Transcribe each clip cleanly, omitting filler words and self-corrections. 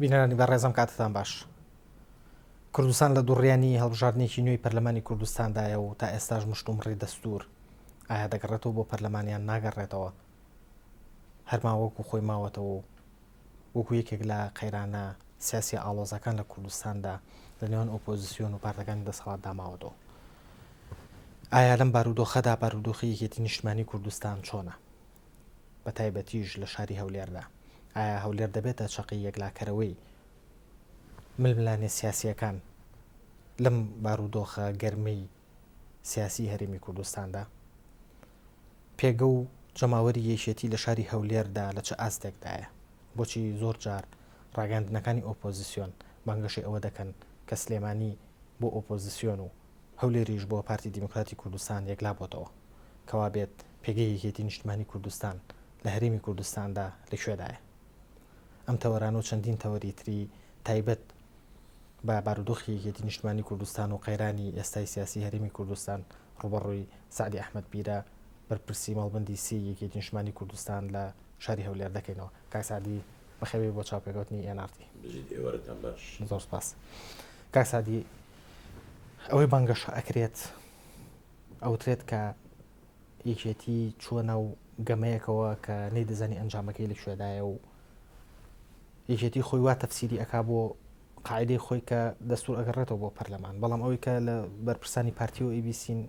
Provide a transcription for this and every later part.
بینەرانی بەڕێزم کاتتان باش. کوردستان لە دوڕیانی هەڵبژاردنێکی نوێی پەرلەمانی کوردستاندایە و تا ئێستاش مشتومڕی دەستور ئایا دەگەڕێتەوە بۆ پەرلەمان یان ناگەڕێتەوە هەرما وەکو خۆی ماوەتەوە و وەکو یەکێک لە قەیرانە سیاسیە ئاڵۆزەکان لە کوردستاندا لە نێوان ئۆپۆزیسیۆن و پارتەکانی دەسەڵاتدا ماوەتەوە. ئایا لەم بارودۆخەدا بارودۆخی یەکێتی نیشتمانی کوردستان چۆنە؟ بە تایبەتیش لە شاری هەولێردا. ئایا هەولێر دەبێتە چەقی یەکلاکەرەوەی ململانێ سیاسییەکان لەم بارودۆخە گەرمەی سیاسی هەرێمی کوردستاندا؟ پێگە و جەماوەری یەکێتی لە شاری هەولێردا لە چ ئاستێکدایە؟ بۆچی زۆر جار ڕاگەیاندنەکانی ئۆپۆزیسیۆن بانگەشەی ئەوە دەکەن کە سلێمانی بۆ ئۆپۆزیسیۆن و هەولێریش بۆ پارتی دیموکراتی کوردستان یەکلا بۆتەوە؟ کەوابێت پێگەی یەکێتی نیشتمانی کوردستان لە هەرێمی کوردستاندا لە کوێدایە؟ ئەم تەوەرانە و چەندین تەوەری تری تایبەت بە بارودۆخی یەکێتی نیشتمانی کوردستان و قەیرانی ئێستای سیاسی هەرێمی کوردستان ڕووبەڕووی سەعدی ئەحمەد پیرە بەرپرسی مەڵبەندی سێی یەکێتی نیشتمانی کوردستان لە شاری هەولێر دەکەینەوە. کاک سەعدی بەخێربێی بۆ چاوپێکەوتنی ئێن ئاڕ تی. بژیت ئێوارەتان باش. زۆر سپاس. کاک سەعدی ئەوەی بانگەشە ئەکرێت ئەوترێت کە یەکێتی چووە ناو گەمەیەکەوە کە نەیدەزانی ئەنجامەکەی لە کوێدایە و یەکێتی خۆی وا تەفسیری ئەکا بۆ قاعدەی خۆی کە دەستور ئەگەڕێتەوە بۆ پەرلەمان بەڵام ئەوەی کە لە بەرپرسانی پارتی و ئەیبیسین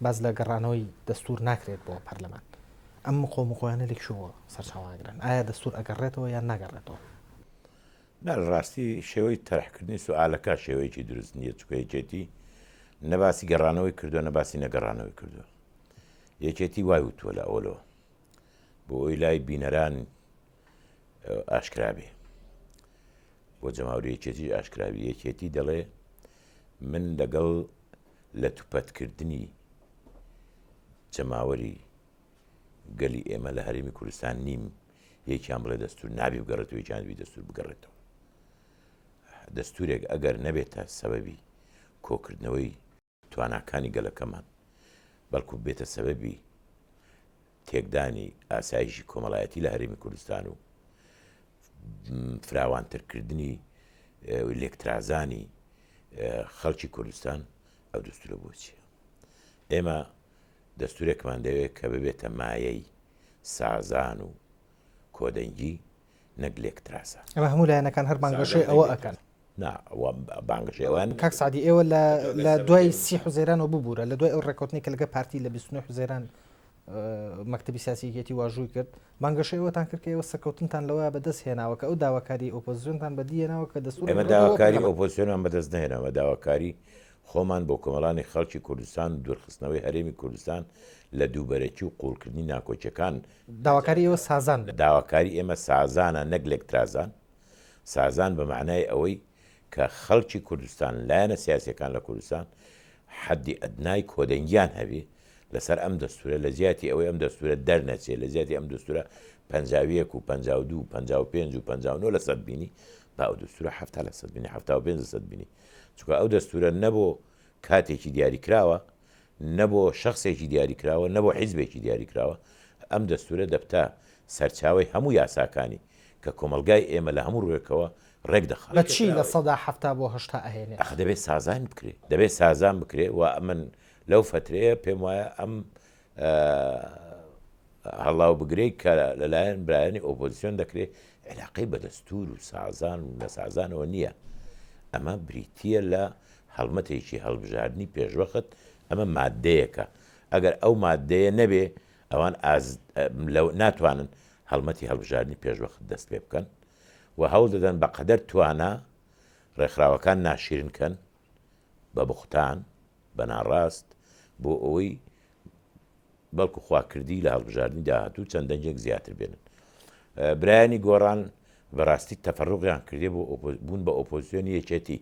باز لە گەڕانەوەی دەستور ناکرێت بۆ پەرلەمان ئەم مقۆ مقۆیانە لە کوێوە سەرچاوە ئەگرن ئایا دەستور ئەگەڕێتەوە یان ناگەڕێتەوە؟ نا لە ڕاستی شێوەی تەرحکردنی سوئالەکە شێوەیەکی دروست نییە چونکە یەکێتی نە باسی گەڕانەوەی کردووە نە باسی نەگەڕانەوەی کردووە یەکێتی وای وتووە لە ئەوەلەوە بۆ ئەوی لای بینەران ئاشکرا بێ بۆ جەماوری یەکێتی ئاشکراوی یەکێتی دەڵێ من لەگەڵ لە توپەتکردنی جەماوەری گەلی ئێمە لە هەرێمی کوردستان نیم یەکیان بڵێ دەستور نابی بگەڕێتەوە یەکیان بی دەستور بگەڕێتەوە دەستورێک ئەگەر نەبێتە سەبەبی کۆکردنەوەی تواناکانی گەلەکەمان، بەڵکو ببێتە سەبەبی تێکدانی ئاسایشی کۆمەڵایەتی لە هەرێمی کوردستان و فراوانترکردنی لێکترازانی خەڵکی کوردستان، ئەو دەستورە بۆ چییە؟ ئێمە دەستورێکمان دەوێت کە ببێتە مایەی سازان و کۆدەنگی نەک لێکترازان. ئەمە هەموو لایەنەکان هەر بانگەشەی ئەوە ئەکەن. نا ئەوە بانگەشەی ئەوان کاک سەعدی ئێوە لە لە دوای سی حوزەیرانەوە ببوورە لە دوای ئەو ڕێککەوتنەی کە لەگەڵ پارتی لە 29 حوزەیران مەکتەبی سیاسی یەکێتی واژووی کرد بانگەشەی ئەوەتان کرد کە ئێوە سەرکەوتنتان لەوە بەدەست هێناوە کە ئەو داواکاری ئۆپۆزیسیۆنتان بەدی هێناوە کە دەستور ئێمە داواکاری ئۆپۆزیسیۆنمان بەدەست نەهێناوە داواکاری خۆمان بۆ کۆمەڵانی خەڵکی کوردستان و دوورخستنەوەی هەرێمی کوردستان لە دووبەرەکی و قووڵکردنی ناکۆکیەکان داواکاری ئێوە سازان داواکاری ئێمە سازانە نەک لێکترازان سازان بە مەعنای ئەوەی کە خەڵکی کوردستان، لایەنە سیاسیەکان لە کوردستان حەدی ئەدنای کۆدەنگیان هەبێ لەسەر ئەم دەستورە لە جیاتی ئەوەی ئەم دەستورە دەرنەچێ، لە جیاتی ئەم دەستورە 51 و 52 و 55 و 59 لە سەد بینی با ئەو دەستورە 70 لە سەد بینی 75 لە سەد بینی چونکە ئەو دەستورە نە بۆ کاتێکی دیاریکراوە نە بۆ شەخسێکی دیاریکراوە نە بۆ حیزبێکی دیاریکراوە ئەم دەستورە دەبتە سەرچاوەی هەموو یاساکانی کە کۆمەڵگای ئێمە لە هەموو ڕووێکەوە ڕێک دەخات. بە چی 70% بۆ 80 ئەهێنێت؟ ئەخ دەبێت سازان بکرێ دەبێت سازان بکرێ و ئەمن لەو فەترەیە پێم وایە ئەم هەڵاو بگرەی کە لەلایەن برایانی ئۆپۆزیسیۆن دەکرێ عیلاقەی بە دەستور و سازان و نەسازانەوە نییە ئەمە بریتییە لە هەڵمەتێکی هەڵبژاردنی پێشوەخت ئەمە مادەیەکە ئەگەر ئەو مادەیە نەبێ ئەوان ئاز ناتوانن هەڵمەتی هەڵبژاردنی پێشوەخت دەست پێ بکەن و هەوڵ دەدەن بە قەدەر توانا ڕێکخراوەکان ناشیرن کەن بە بوختان بە ناڕاست بۆ ئەوەی بەڵکو خواکردی لە هەڵبژاردنی داهاتوو چەند دەنگێک زیاتر بێنن. برایانی گۆڕان بەڕاستی تەفەروقیان کردێ بۆ بوون بە ئۆپۆزیسیۆنی یەکێتی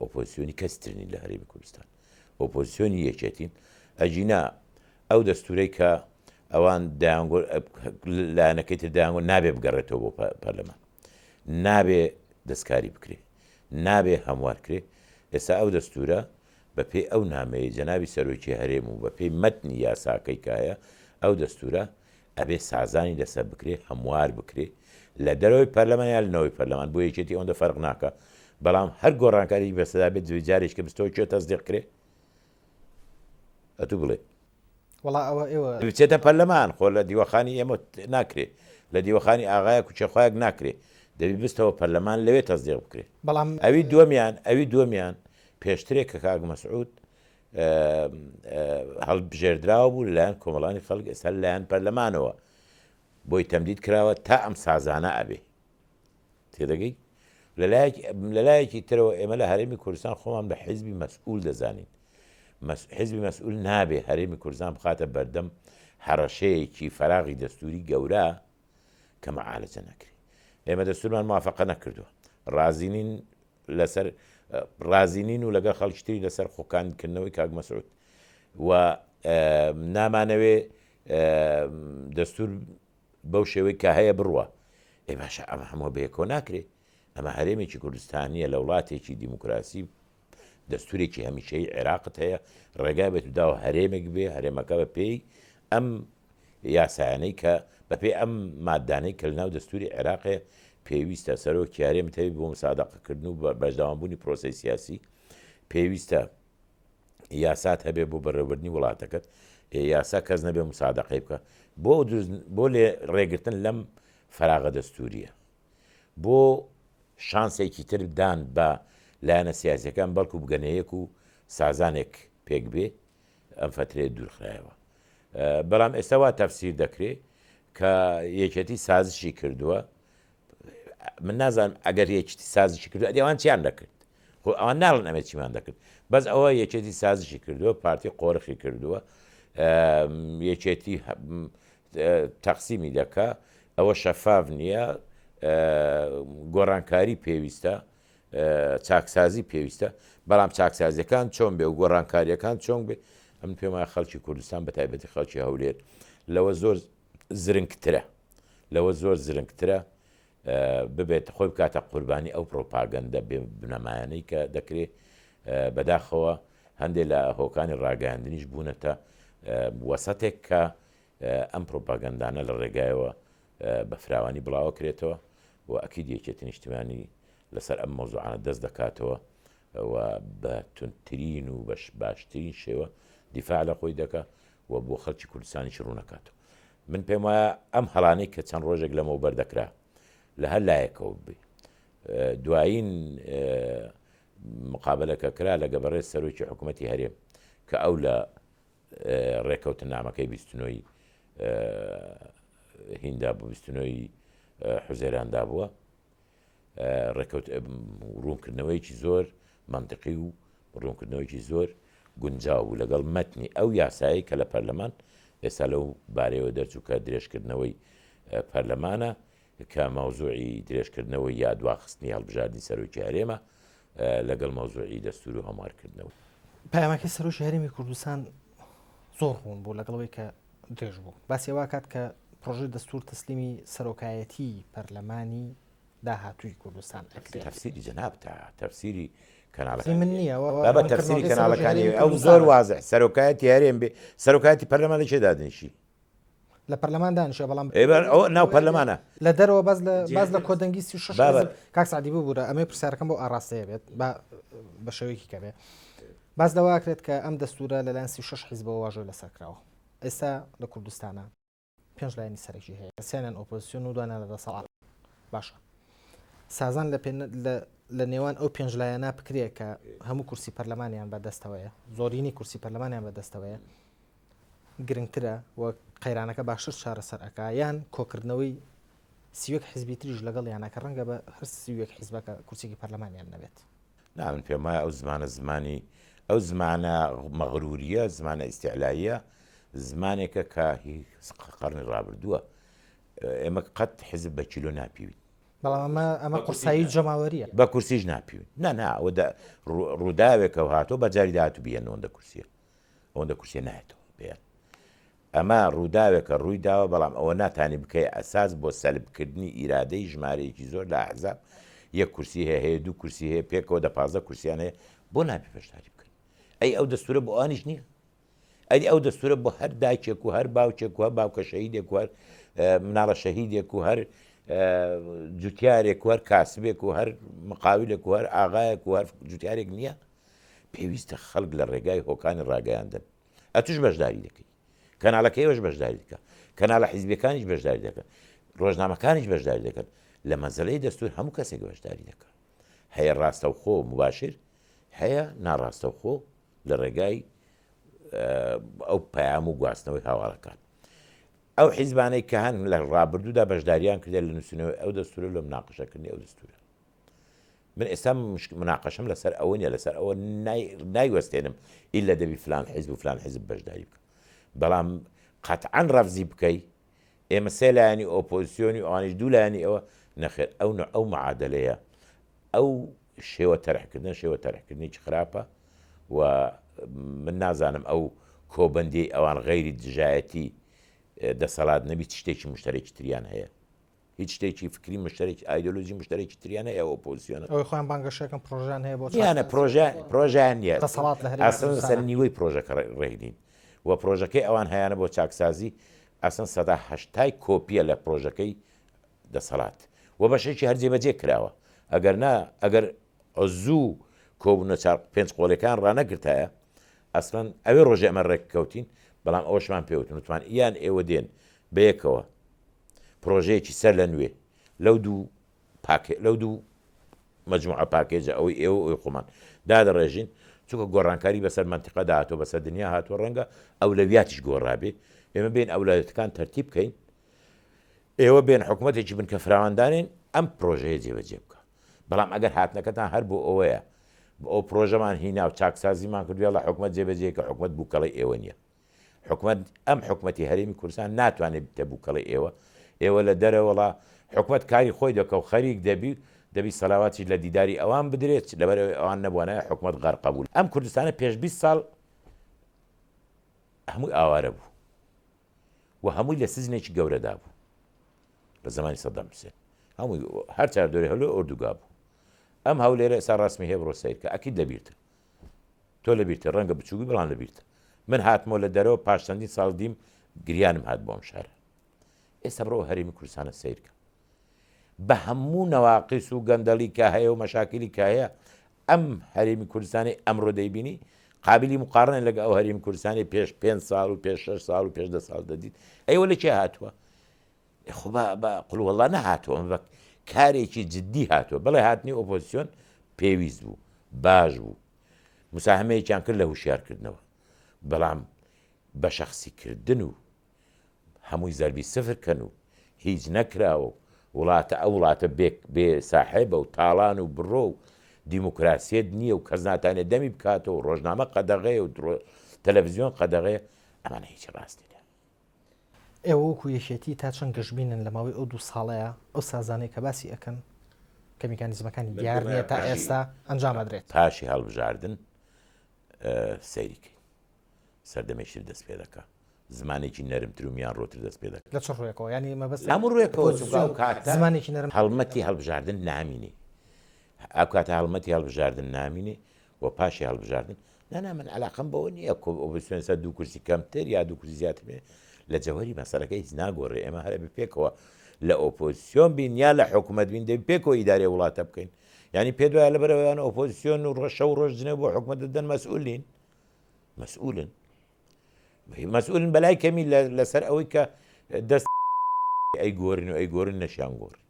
ئۆپۆزیسیۆنی کەس تر نین لە هەرێمی کوردستان ئۆپۆزیسیۆنی یەکێتین ئەگینا ئەو دەستورەی کە ئەوان دەیانگۆ لایەنەکەی تر دەیانگۆ نابێ بگەڕێتەوە بۆ پەرلەمان نابێ دەستکاری بکرێ نابێ هەموار کرێ ئێستا ئەو دەستورە بە پێی ئەو نامەیەی جەنابی سەرۆکی هەرێم و بە پێی مەتنی یاساکەی کە هەیە ئەو دەستورە ئەبێ سازانی لەسەر بکرێ هەموار بکرێ. لە دەرەوەی پەرلەمان یا لە نەوەی پەرلەمان بۆ یەکێتی ئەوەندە فەرق ناکا بەڵام هەر گۆڕانکاریی بەسەدا بێت دەبێت جارێکی کە بستەوە کوێ تەسدیق کرێ ئەتوو بڵێ وەڵا ئەوە ئێوە بچێتە پەرلەمان خۆ لە دیوەخانی ئێمە ناکرێ لە دیوەخانی ئاغایەک و چێخوایەک ناکرێ دەبی بستەوە پەرلەمان لەوێ تەسدیق بکرێ بەڵام ئەوی دووەمیان ئەوی دووەمیان پێشترێک کە کاک مەسعود هەڵبژێردراوە بوو لەلایەن کۆمەڵانی خەڵک ئێستا لەلایەن پەرلەمانەوە بۆی تەمدید کراوە تا ئەم سازانە ئەبێ تێدەگەی لەلایەکی ترەوە ئێمە لە هەرێمی کوردستان خۆمان بە حیزبی مەسئول دەزانین حیزبی مەسئول نابێ هەرێمی کوردستان بخاتە بەردەم هەڕەشەیەکی فەراغی دەستوری گەورە کە معالجە نەکرێ ئێمە دەستورمان موافقە نەکردووە ڕازی نین لەسەر ڕازی نین و لەگەڵ خەڵکی تری لەسەر خۆکاندکردنەوەی کاک مەسعود و نامانەوێ دەستور بەو شێوەی کە هەیە بڕوا ئێ باشە ئەمە هەموو بەیەکەوە ناکرێ ئەمە هەرێمێکی کوردستانیە لە وڵاتێکی دیموکراسی دەستورێکی هەمیشەی عێراقت هەیە ڕێگای بێت و داوە هەرێمێک بێ هەرێمەکە بە پێی ئەم یاسایانەی کە بەپێی ئەم ماددانەی کە لەناو دەستوری عێراق هەیە پێویستە سەرۆکی هەرێمت هەبێت بۆ مسادەقەکردن و بەردەوامبوونی پرۆسەی سیاسی، پێویستە یاسات هەبێت بۆ بەڕێوەبردنی وڵاتەکەت، یاسا کەس نەبێت مسادەقەی بکە بۆ دروست بۆ لێ ڕێگرتن لەم فەراغە دەستوریە بۆ شانسێکی تر دان بە لایەنە سیاسیەکان بەڵکو بگەنە یەک و سازانێک پێک بێ ئەم فەترەیە دوورخرایەوە. بەڵام ئێستا وا تەفسیر دەکرێ کە یەکێتی سازشی کردووە من نازانم ئەگەر یەکێتی سازشی کردو ئەدی ئەوان چیان دەکرد خۆ ئەوان ناڵن ئەمە چیمان دەکرد بەس ئەوە یەکێتی سازشی کردووە پارتی قۆرخی کردووە یەکێتی تەقسیمی دەکا ئەوە شەفاف نییە گۆڕانکاری پێویستە چاکسازی پێویستە، بەڵام چاکسازیەکان چۆن بێ و گۆڕانکاریەکان چۆن بێ ئەمن پێم وایە خەڵکی کوردستان بە تایبەتی خەڵکی هەولێر لەوە زۆر زرنگترە لەوە زۆر زرنگترە ببێت خۆی بکاتە قوربانی ئەو پرۆپاگەندە بێ بنەمایانەی کە دەکرێت بەداخەوە هەندێک لە هۆکانی ڕاگەیاندنیش بوونەتە وەسەتێک کە ئەم پرۆپاگەندانە لە ڕێگایەوە بە فراوانی بڵاوەکرێتەوە و ئەکید یەکێتی نیشتیمانی لەسەر ئەم مەوزوعانە دەست دەکاتەوە و بە توندترین و بە باشترین شێوە دیفاع لە خۆی دەکا و بۆ خەڵکی کوردستانیش ڕوونەکاتەوە. من پێم وایە ئەم هەڵانەی کە چەند ڕۆژێک لەمەوبەر دەکرا لە هەر لایەکەوە بێ دوایین مقابلە کە کرا لەگە بەڕێز سەرۆکی حکوومەتی هەرێم کە ئەو لە ڕێکەوتنامەکەی 29 ی هیندا بوو 29 ی حوزەیراندا بووە ڕێکەوت ڕوونکردنەوەیەکی زۆر مەنتقی و ڕوونکردنەوەیەکی زۆر گونجاو بوو لەگەڵ مەتنی ئەو یاسایەی کە لە پەرلەمان ئێستا لەو بارەیەوە دەرچوو کە درێژکردنەوەی پەرلەمانە کە مەوزوعی درێژکردنەوەی یا دواخستنی هەڵبژاردنی سەرۆکی هەرێمە لەگەڵ مەوزوعی دەستور و هەموارکردنەوەی. پەیامەکەی سەرۆکی هەرێمی کوردستان زۆر ڕوون بوو لەگەڵ ئەوەی کە درێژ بوو باسی ئەوە کات کە پرۆژەی دەستور تەسلیمی سەرۆکایەتی پەرلەمانی داهاتووی کوردستان ئەکرێت. تەفسیری جەنابتە تەفسیری کەناڵەکانی من نییە بابە تەفسیری کەناڵەکانی ئەو زۆر وازح سەرۆکایەتی هەرێم بێ سەرۆکایەتی پەرلەمان لە کێ دادنیشی؟ لە پەرلەمان دانیشە بەڵام ئەوە ناو پەرلەمانە لە دەرەوە باز لە باز لە کۆدەنگی 36 کاک سعدی ببوورە ئەمەی پرسیارەکەم بۆ ئاراستەیە بێت با بە شێوەیەکی کە بێ باز لەوە کرێت کە ئەم دەستورە لەلایەن 36 حیزبەوە واژۆی لەسەر کراوە ئێستا لە کوردستانە پێنج لایەنی سەرەکی هەیە سیانیان ئۆپۆزیسیۆن و دوانیان لە دەسەڵات باشە سازان لە لە نێوان ئەو پێنج لایەنە بکرێ کە هەموو کورسی پەرلەمانیان بەدەستەوەیە زۆرینەی کورسی پەرلەمانیان بەدەستەوەیە گرنگترە و قەیرانەکە باشتر چارەسەر ئەکا یان کۆکردنەوەی سیوەک حزبی تریش لەگەڵ یانە کە ڕەنگە بە هەر سیوەک حزبەکە کورسێکی پەرلەمانیان نەبێت. نا من پێم وایە ئەو زمانە زمانی ئەو زمانە مەغروریە زمانە ئیستعلاییە زمانێکە کە هی قەرنی ڕابردووە ئێمە قەت حزب بە کیلۆ ناپیوین. بەڵام ئەمە ئەمە قورسایی جەماوەریە. بە کورسیش ناپیوین نا نا ئەوە ڕووداوێکە و هاتووە بە جاری داهاتوو بیەن ئەوەندە کورسیە. ئەوەندە کورسیە نایەتەوە پێیان. ئەمە ڕووداوێکە ڕووی داوە بەڵام ئەوە ناتانی بکەیە ئەساس بۆ سەلب کردنی ئیرادەی ژمارەیەکی زۆر لە ئەحزاب یەک کورسی هەیە هەیە دوو کورسی هەیە پێکەوە دە 15 کورسیان هەیە بۆ نابێ بەشداری بکەن ئەی ئەو دەستورە بۆ ئەوانیش نییە ئەی ئەو دەستورە بۆ هەر دایکێک و هەر باوکێک و هەر باوکە شەهیدێک و هەر مناڵە شەهیدێک و هەر. جوتیارێک و هەر کاسبێک و هەر مقاولێک و هەر ئاغایەک و هەر جوتیارێک نییە پێویستە خەڵک لە ڕێگای هۆکانی ڕاگەیاندن ئەتوش بەشداری دەکەی کەناڵەکە ئێوەش بەشداری دەکە کەناڵە حیزبیەکانیش بەشداری دەکەن ڕۆژنامەکانیش بەشداری دەکەن لە مەسەلەی دەستور هەموو کەسێک بەشداری دەکە هەیە ڕاستەوخۆ مباشر هەیە ناڕاستەوخۆ لە ڕێگای ئەو پەیام و گواستنەوەی هاواڵەکان ئەو حیزبانەی کە هەن لە ڕابردوودا بەشداریان کردە لە نووسینەوەی ئەو دەستورە لە مناقشەکردنی ئەو دەستورە من ئێستا مناقەشەم لەسەر ئەوە نیە لەسەر ئەوە نایوەستێنم ئیلا دەبی فلان حیزب و فلان حیزب بەشداری بکە بەڵام قەتعەن ڕەفزی بکەی ئێمە سێ لایەنی ئۆپۆزیسیۆنی ئەوانیش دوو لایەنی ئەوە نەخێر ئەو نوع ئەو معادلەیە ئەو شێوە تەرحکردن شێوە تەرحکردنێکی خراپە و من نازانم ئەو کۆبەندیی ئەوان غەیری دژایەتی دەسەڵات نەبی شتێکی مشتەرێکی تریان هەیە هیچ شتێکی فکری مشتەرێکی ئایدۆلۆژی مشتەرێکی تریان هەیە ئۆپۆزیسیۆنە. ئەوەی خۆیان بانگەشەکەن پرۆژەیان هەیە بۆ چاکسازی. پرۆژە پرۆژەیان نییە دەسەڵات لە هەرێمی ئەسڵەن لەسەر کوردستانە. نیوەی پرۆژەکە ڕێک نین و پرۆژەکەی ئەوان هەیانە بۆ چاکسازی ئەسڵەن سەدا هەشتای کۆپیە لە پرۆژەکەی دەسەڵات و بەشێکی هەر جێبەجێ کراوە ئەگەر نا ئەگەر زوو کۆبوونە چار پێنج قۆڵیەکان ڕانەگرتایە ئەسڵەن ئەوێ ڕۆژێ ئەمە ڕێک کەوتین بەڵام ئەوەشمان پێوتن وتمان یان ئێوە دێن بەیەکەوە پرۆژەیەکی سەر لە نوێ لەو دوو پاکێ لەو دوو مەجموعە پاکێجە ئەوەی ئێوە ئەوی خۆمان دادەڕێژین چونکە گۆڕانکاری بەسەر مەنتیقەدا هاتووە بەسەر دنیا هاتووە ڕەنگە ئەولەویاتیش گۆڕابێ ئێمە بێن ئەولەویەتەکان تەرتیب بکەین ئێوە بێن حکوومەتێکی بنکە فراواندانێن ئەم پرۆژەیە جێبەجێ بکە بەڵام ئەگەر هاتنەکەتان هەر بۆ ئەوەیە ئەو پرۆژەمان هینا و چاکسازیمان کردووە لە حکومت جێبەجێ کە حکومت بووکەڵی ئێوە نییە حکومەت ئەم حکومەتی هەرێمی کوردستان ناتوانێت بتە بوکەڵی ئێوە ئێوە لە دەرەوەڵا حکومەت کاری خۆی دەکە و خەریک دەبی دەبی سەلاواتیش لە دیداری ئەوان بدرێت لەبەر ئەوەی ئەوان نەبوانایە حکومەت غەرقە بوو ئەم کوردستانە پێش 20 ساڵ هەمووی ئاوارە بوو و هەمووی لە سجنێکی گەورەدا بوو لە زمانی سەدام حوسێن هەمووی هەر چار دۆری هەلۆ ئۆردوگا بوو ئەم هەولێرە ئێستا ڕسمی هەیە بڕۆ سەیرکە ئەکید لەبیرتە تۆ لەبیرتە ڕەنگە بچووک بی بەڵام لەبیرتە من هاتمەوە لە دەرەوە پاش چەندین ساڵ دیم گریانم هات بۆ ئەم شارە ئێستا بڕۆ هەرێمی کوردستانە سەیرکە بە هەموو نەواقیس و گەندەڵی کە هەیە و مەشاکلی کە هەیە ئەم هەرێمی کوردستانی ئەمڕۆ دەیبینی قابلی مقارنە لەگە ئەو هەرێمی کوردستانی پێش پێ ساڵ و پێش 6 ساڵ و پێش دە ساڵ دەدیت ئەیوە لە کێ هاتووە خۆ بە بە قل واللە نەهاتووە ئەمە بە کارێکی جدی هاتووە بەڵێ هاتنی ئۆپۆزیسیۆن پێویست بوو باش بوو مساهمەیەکیان کرد لە هوشیارکردنەوە بەڵام بە شەخسیکردن و هەمووی زەربی سفر کەن و هیچ نەکراوە و وڵاتە ئەو وڵاتە بێ بێ ساحێبە و تاڵان و بڕۆ و دیموکراسیەت نییە و کەس ناتانێت دەمی بکاتەوە و ڕۆژنامە قەدەغەیە و تەلەڤزیۆن قەدەغەیە ئەمانە هیچ ڕاستی نییە. ئێوە وەکو یەکێتی تا چەند گەشبینن لە ماوەی ئەو دوو ساڵەیا ئەو سازانەی کە باسی ئەکەن کە میکانیزمەکانی دیار نییە تا ئێستا ئەنجام ئەدرێت؟ پاشی هەڵبژاردن سەیری کەین سەردەمێکی تر دەست پێ دەکا زمانێکی نەرمتر و میانڕۆتر دەست پێ دەکا. لە چ ڕوویەکەوە؟ یانی مەبەست لە هەموو ڕوویەکەوە چونکە ئەو کاتە زمانێکی نەرم هەڵمەتی هەڵبژاردن نامینێ ئەو کاتە هەڵمەتی هەڵبژاردن نامینێ و پاشی هەڵبژاردن نا نا من عەلاقەم بەوە نییە کۆ ئۆپۆزیسیۆن سەر دوو کورسی کەمتر یا دوو کورسی زیاتر بێ لە جەوهەری مەسەلەکە هیچ ناگۆڕێ ئێمە هەر ئەبێ پێکەوە لە ئۆپۆزیسیۆن بین یا لە حکوومەت بین دەبی پێکەوە ئیدارەی وڵاتە بکەین یعنی پێ دوایە لەبەرەوەیان ئۆپۆزیسیۆن و ڕۆژ شەو ڕۆژ جنێو بۆ حکوومەت دەدەن مەسئول نین مەسئولن مەسئولن بەلای کەمی لەسەر ئەوەی کە دەست ئەی گۆرن و ئەی گۆرن نەشیان گۆڕی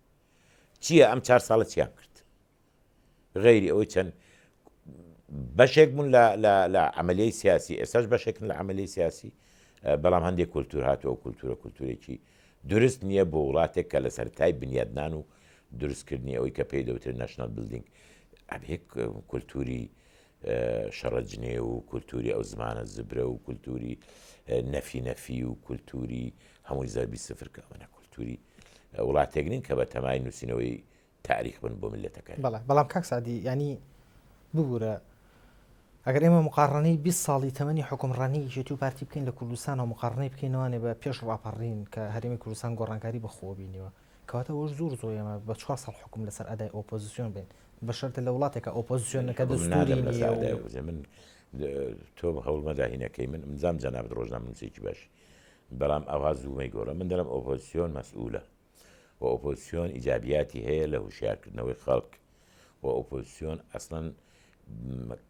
چییە ئەم چار ساڵە چیان کرد غەیری ئەوەی چەند بەشێک بوون لە لە لە عەمەلیەی سیاسی ئێستاش بەشێکن لە عەمەلیەی سیاسی بەڵام هەندێک کولتور هاتووە و کولتورە کولتورێکی دروست نییە بۆ وڵاتێک کە لە سەرەتای بنیادنان و دروستکردنی ئەوەی کە پێی دەوترێت national building ئەبێ کولتوری شەڕە جنێ و کولتوری ئەو زمانە زبرە و کولتوری نەفی نەفی و کولتوری هەمووی زەربی سفر کە ئەمەە کولتوری وڵاتێک نین کە بە تەمای نووسینەوەی تاریخ بن بۆ میللەتەکەیان. بەڵێ بەڵام کاک سەعدی یانی ببورە ئەگەر ئێمە مقاڕنەی 20 ساڵی تەمەنی حکومڕانی یەکێتی و پارتی بکەین لە کوردستان و مقاڕنەی بکەینەوانێ بە پێش ڕاپەڕین کە هەرێمی کوردستان گۆڕانکاری بەخۆوە بینیوە کەواتە ئەوەش زۆر زۆر ئێمە بە چوار ساڵ حکوم لەسەر ئەدای ئۆپۆزیسیۆن بین بە شەرتە لە وڵاتێکە ئۆپۆزیسیۆنەکە من دەستوری نادەم لەسەر نییە و ئەدای ئۆپۆزیسیۆن من تۆ هەوڵمەدا هینەکەی من مزام جەنابت ڕۆژنامەنووسێکی باشی بەڵام ئەوها زوو مەیگۆڕە من دەڵێم ئۆپۆزیسیۆن مەسئولە. و ئۆپۆزسیۆن ئیجابیاتی هەیە لە هوشیارکردنەوەی خەڵک و ئۆپۆزسیۆن ئەسڵەن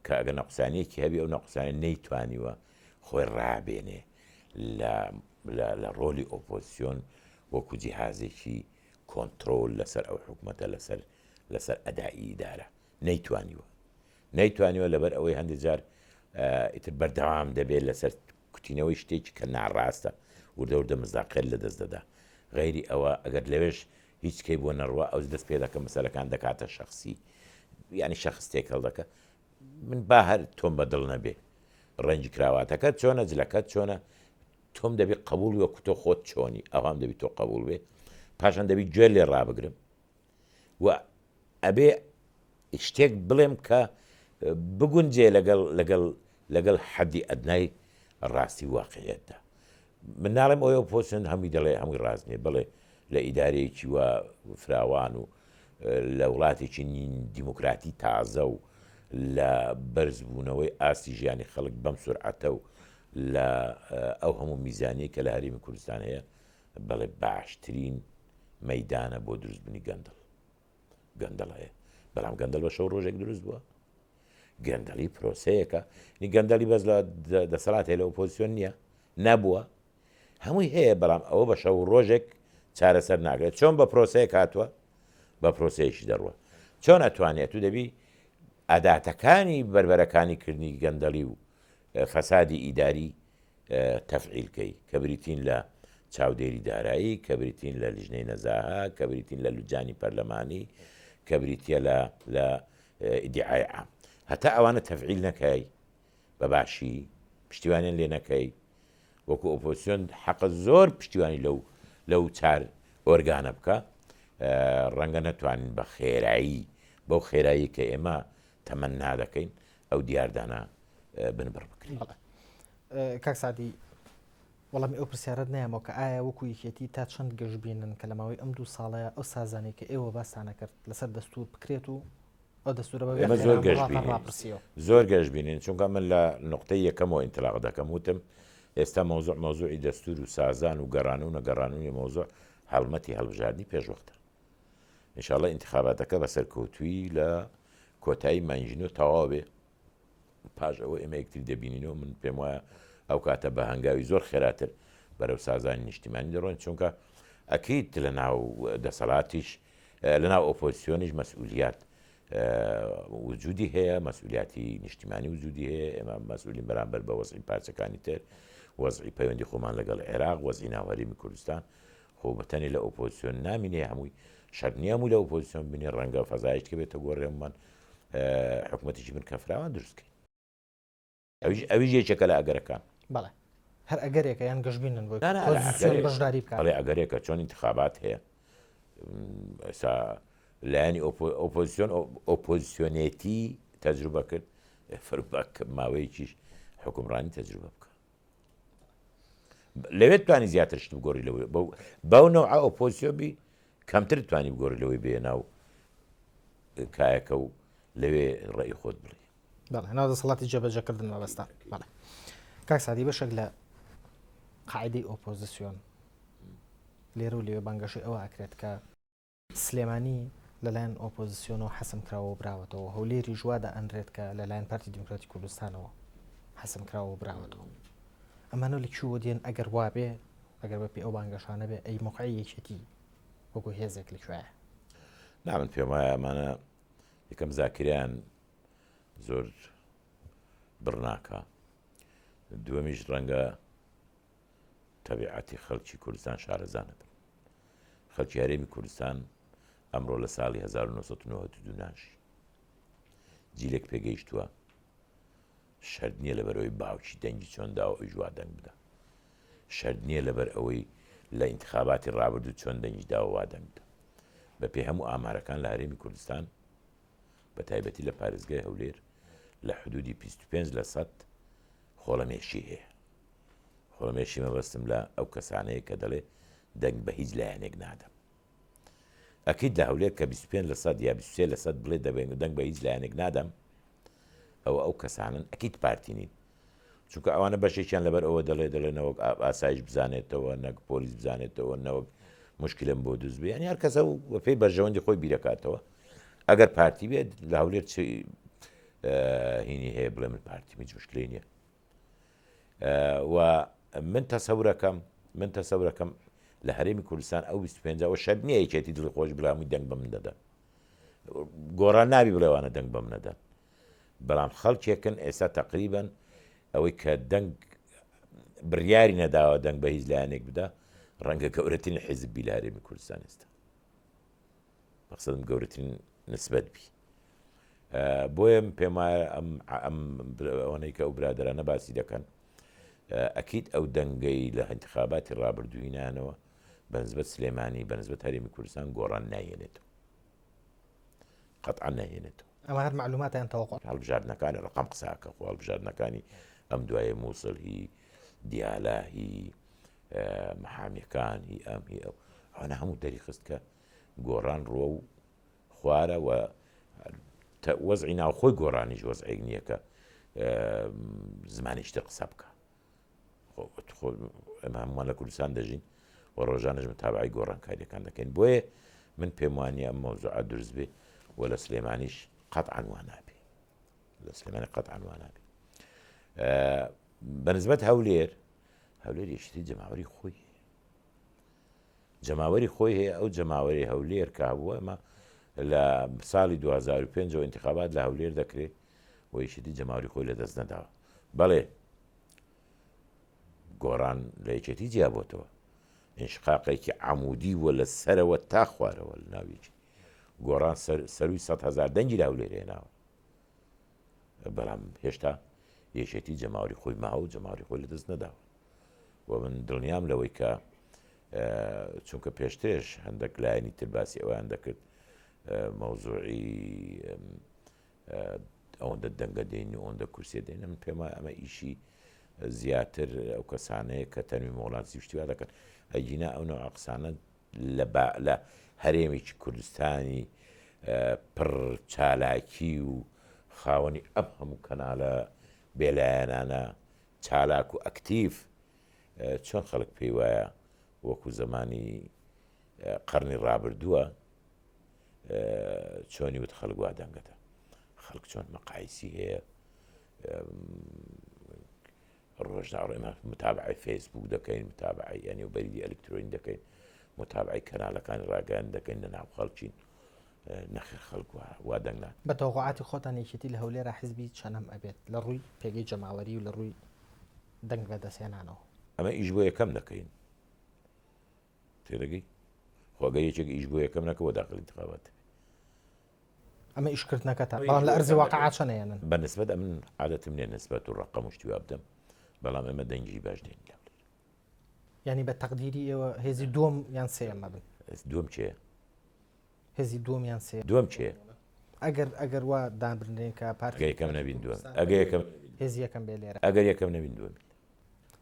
کە ئەگەر نەقوسانیەکی هەبی ئەو نەقوسانە نەیتوانیوە خۆی ڕابێنێ لە لە ڕۆلی ئۆپۆزسیۆن وەکو جیهازێکی کۆنترۆل لەسەر ئەو حکومەتە لەسەر لەسەر ئەدائی ئیدارە نەیتوانیوە نەیتوانیوە لەبەر ئەوەی هەندێک جار ئیتر بەردەوام دەبێت لەسەر کوتینەوەی شتێکی کە ناڕاستە وردە وردە مزداقیت لەدەست دەدا غەیری ئەوە ئەگەر لەوێش هیچ کەی بۆ نەڕوا ئەوج دەست پێ دەکە مەسەلەکان دەکاتە شەخسی یعنی شەخس تێکەڵ دەکە من با هەر تۆم بە دڵ نەبێ ڕەنگی کراواتەکەت چۆنە جلەکەت چۆنە تۆم دەبی قبول وەکو تۆ خۆت چۆنی ئەوام دەبی تۆ قبول بێ پاشان دەبی گوێ لێ ڕابگرم و ئەبێ شتێک بڵێم کە بگونجێ لەگەڵ لەگەڵ لەگەڵ حەدی ئەدنای ڕاستی واقعیەتدا. من ناڵێم ئەوەی ئۆپۆزسیۆن هەمووی دەڵێ هەمووی ڕاست نییە، بەڵێ لە ئیدارەیەکی وا فراوان و لە وڵاتێکی دیموکراتی تازە و لە بەرزبوونەوەی ئاستی ژیانی خەڵک بەم سورعەتە و لە ئەو هەموو میزانیەی کە لە هەرێمی کوردستان هەیە بەڵێ باشترین مەیدانە بۆ دروستبوونی گەندەڵ. گەندەڵ هەیە بەڵام گەندەڵ بە شەو ڕۆژێک دروست بووە گەندەڵی پرۆسەیەکە نی گەندەڵی بەس لە دەسەڵات هەیە لە ئۆپۆزیسیۆن نییە نەبووە هەمووی هەیە بەڵام ئەوە بە شەو ڕۆژێک چارەسەر ناکرێت چۆن بە پرۆسەیەک هاتووە بە پرۆسەیەکی دەڕوە چۆن ئەتوانێت تو دەبی ئەداتەکانی بەربەرەکانی کردنی گەندەڵی و فەسادی ئیداری تەفعیل کەی، کە بریتین لە چاودێری دارایی، کە بریتین لە لیژنەی نەزاهە، کە بریتین لە لوجانی پەرلەمانی، کە بریتیە لە لە ئیدیعای عام. هەتا ئەوانە تەفعیل نەکەی بە باشی، پشتیوانیان لێ نەکەی، وەکو ئۆپۆزسیۆن حەقە زۆر پشتیوانی لەو لەو چار ئۆرگانە بکا، ڕەنگە نەتوانین بە خێرایی بەو خێرایی کە ئێمە تەمەنا دەکەین ئەو دیاردانە بنبڕ بکرێت. بەڵێ کاک سەعدی وەڵامی ئەو پرسیارەت نایەمەوە کە ئایا وەکو یەکێتی تا چەند گەشبینن کە لە ماوەی ئەم دوو ساڵەیە ئەو سازانەی کە ئێوە باستانە کرد لەسەر دەستور بکرێت و ئەو دەستورە بە ئێمە زۆر گەشبینین ڕاپرسیەوە زۆر گەشبینین چونکە من لە نقطەی یەکەمەوە ئینتلاق دەکەم وتم ئێستا مەوزوع مەوزوعی دەستور و سازان و گەڕان و نەگەڕانونی مەوزوع هەڵمەتی هەڵبژاردنی پێشوەختە ئینشاءاللە ئینتخاباتەکە بە سەرکەوتوویی لە کۆتایی مانگی نۆ تەواو بێ پاش ئەوە ئێمە یەکتری دەبینینەوە من پێم وایە ئەو کاتە بە هەنگاوی زۆر خێراتر بەرەو سازانی نیشتیمانی دەڕۆین چونکە ئەکید لە ناو دەسەڵاتیش لە ناو ئۆپۆزیسیۆنیش مەسئولیات وجودی هەیە مەسئولیاتی نیشتیمانی وجودی هەیە ئێمە مەسئولین بەرامبەر بە وەزعی پارچەکانی تر وەزعی پەیوەندی خۆمان لەگەڵ عێراق وەزعی ناو هەرێمی کوردستان خۆ بە تەنێ لە ئۆپۆزسیۆن نامینێ هەمووی شەرت نییە هەمووی لە ئۆپۆزسیۆن بینێ ڕەنگە فەزایش کە بێتە گۆڕێمان حکوومەتێکی بن کە فراوان دروست کەین ئەویش ئەویش یەکێکە لە ئەگەرەکان. بەڵێ هەر ئەگەرێکە یان گەشبینن بۆی ئۆپۆزسیۆن بەشداری بکات؟ بەڵێ ئەگەرێکە چۆن ئینتخابات هەیە ئێستا لایەنی ئۆپۆزسیۆن ئۆپۆزسیۆنێتی تەجروبە کرد فەرموو ماوەیەکیش حکومڕانی تەجروبە بکە. لەوێ توانی زیاتر شت بگۆڕی لەوەی بەو نەوعە ئۆپۆزیسیۆن بی کەمتر توانی بگۆڕی لەوەی بێ ناو کایەکە و لەوێ ڕێی خۆت بڵێ بەڵێ ناو دەسەڵاتی جێبەجێکردن مەبەستە بەڵێ کاک سادی بەشێک لە قاعدەی ئۆپۆزیسیۆن لێرە و لەوێ بانگەشەی ئەوە ئەکرێت کە سلێمانی لەلایەن ئۆپۆزسیۆنەوە حەسم کراوە و براوەتەوە، هەولێریش وا دائەنرێت کە لەلایەن پارتی دیموکراتی کوردستانەوە حەسم کراوە و براوەتەوە. ئەمانە لە کوێوە دێن ئەگەر وابێ، ئەگەر بەپێی ئەو بانگەشانە بێ، ئەی مەوقعی یەکێتی وەکو هێزێک لە کوێیە؟ نا من پێم وایە ئەمانە یەکەم زاکیرەیان زۆر بڕ ناکا، دووەمیش ڕەنگە تەبیعەتی خەڵکی کوردستان شارەزا نەبن. خەڵکی هەرێمی کوردستان ئەمڕۆ لە ساڵی 1992 ناژی. جیلێک پێگەیشتووە شەرت نییە لەبەرئەوەی باوکی دەنگی چۆن داوە ئەویش وا دەنگ بدا. شەرت نییە لەبەر ئەوەی لە ئینتخاباتی ڕابردوو چۆن دەنگی داوە وا دەنگ بدا. بەپێی هەموو ئامارەکان لە هەرێمی کوردستان بە تایبەتی لە پارێزگای هەولێر لە حدودی 25 لە سەد خۆڵەمێشی هەیە. خۆڵەمێشی مەبەستم لە ئەو کەسانەیە کە دەڵێ دەنگ بە هیچ لایەنێک نادەم. ئەکید لە هەولێر کە 25 لە سەد یا 23 لە سەد بڵێ دەبێن دەنگ بە هیچ لایەنێک نادەم ئەوە ئەو کەسانن ئەکید پارتی نین. چونکە ئەوانە بەشێکیان لەبەر ئەوە دەڵێ دەڵێ نەوەک ئاسایش بزانێتەوە نەک پۆلیس بزانێتەوە نەوەک. مشکلم بۆ دروست بێ یانی هەر کەسە و بەپێی بەرژەوەندی خۆی بیرەکاتەوە ئەگەر پارتی بێت لە هەولێر چ هینی هەیە بڵێ من پارتی هیچ مشکلی نییە و من تەسەورەکەم من تەسەورەکەم لە هەرێمی کوردستان ئەو 25 ئەوە شەرت نییە یەکێتی دڵی خۆش بڵێ دەنگ بە من دەدەن گۆڕان نابی بڵێوانە دەنگ بە من نەدەن بەڵام خەڵکێکن ئێستا تەقریبەن ئەوەی کە دەنگ بڕیاری نەداوە دەنگ بە هیچ لایەنێک بدا ڕەنگە گەورەترین حیزب بی لە هەرێمی کوردستان ئێستا مەقسەدم گەورەترین نسبەت بی بۆیە من پێم وایە ئەم ئەم ئەوەنەی کە ئەو برادەرانە باسی دەکەن ئەکید ئەو دەنگەی لە انتخاباتی ڕابردووی نانەوە بەنسبەت سلێمانی بەنسبەت هەرێمی کوردستان گۆڕان نایەنێتەوە قەتعەن نایهێنێتەوە. ئەمە هەر مەعلوماتە یان تەوەقوع؟ هەڵبژاردنەکانی ڕەقەم قسە ئەکە خۆ هەڵبژاردنەکانی ئەم دوایە موسڵ هی دیالە هی محامیەکان هی ئەم هی ئەو ئەوانە هەموو دەری خست کە گۆڕان ڕووە و خوارە و وەزعی ناوخۆی گۆڕانیش وەزعێک نییە کە زمانێکی تر قسە بکە خۆ ئێمە هەموومان لە کوردستان دەژین و ڕۆژانەش متابعی گۆڕانکاریەکان دەکەین بۆیە من پێم وانە ئەم مەوزوعە دروست بێ و لە سلێمانیش قەتعەن وا نابێ لە سلێمانی قەتعەن وا نابێ بەنسبەت هەولێر هەولێر یەکێتی جەماوەری خۆی جەماوەری خۆی هەیە ئەو جەماوەری هەولێر کە هەبووە ئەمە لە ساڵی 2005 ەوە انتخابات لە هەولێر دەکرێت و یەکێتی جەماوەری خۆی لەدەست نەداوە بەڵێ گۆڕان لە یەکێتی جیابۆتەوە ئینشقاقێکی عەمودی بووە لە سەرەوە تا خوارەوە لە ناو یەکێتی گۆڕان سەروی 100 هەزار دەنگی لە هەولێر هێناوە بەڵام هێشتا یەکێتی جەماوەری خۆی ماوە و جەماوەری خۆی لەدەست نەداوە و من دڵنیام لەوەی کە چونکە پێشترش هەندێک لایەنی تر باسی ئەویان دەکرد مەوزوعی ئەوەندە دەنگە دێن و ئەوەندە کورسیە دێن من پێم وایە ئەمە ئیشی زیاتر ئەو کەسانەیە کە تەنوی مۆڵاتی شتی وا دەکەن ئەگینا ئەو نەوە قسانە لە با لە هەرێمێکی کوردستانی پڕ چالاکی و خاوەنی ئەم هەموو کەنالە بێلایەنانە چالاک و ئەکتیڤ چۆن خەڵک پێی وایە وەکو زەمانی قەرنی ڕابردووە چۆنی وت خەڵک وا دەنگەدە خەڵک چۆن مەقایسی هەیە ڕۆژنا ئێمە متابعی فەیسبوک دەکەین متابعی یعنی و بەریدی ئەلکترۆنی دەکەین متابعی کەنالەکانی ڕاگەیان دەکەین لە ناو خەڵکین نەخێر خەڵک وا دەنگ نات. بە تەوەقوعاتی خۆتان یەکێتی لە هەولێرا حزبی چەنەم ئەبێت لە ڕووی پێگەی جەماوەری و لە ڕووی دەنگ بەدەستهێنانەوە؟ ئەمە ئیش بۆ یەکەم دەکەین تێدەگەی؟ خۆ ئەگەر یەکێک ئیش بۆ یەکەم نەکە بۆ داخل انتخابات دەبێ. ئەمە ئیشکردنەکەتە بەڵام لە ئەرزی واقع چەند ئەیەنن؟ بە نسبەت ئەمن عادەتم نییە نسبەت و ڕەقەم و شتی وا بدەم بەڵام ئێمە دەنگی باش دێنین لە هەولێر. یانی بە تەقدیری ئێوە هێزی دووەم یان سێیەم ئەبن؟ دووەم کێیە؟ هێزی دووەم یان سێیەم؟ دووەم کێیە؟ ئەگەر ئەگەر وا دابنرێن کە پارتی ئەگەر یەکەم نەبین دووەم ئەگەر یەکەم هێزی یەکەم بێ لێرە ئەگەر یەکەم نەبین دووەمین.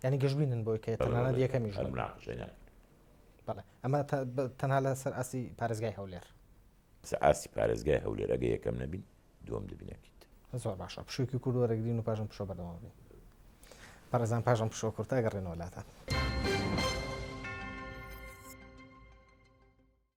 یانی گەشبینن بۆی کە تەنانەت یەکەمیش بن؟ مناقەشەی ناکەین. بەڵێ ئەمە تەنها لەسەر ئاستی پارێزگای هەولێر. لەسەر ئاستی پارێزگای هەولێر ئەگەر یەکەم نەبین دووەم دەبین ئەکید. زۆر باشە پشوویەکی کورت وەرەگرین و پاشان پشوو بەردەوام بین. بەڕێزان پاشان پشووە کورتە ئەگەڕێنەوە لاتان.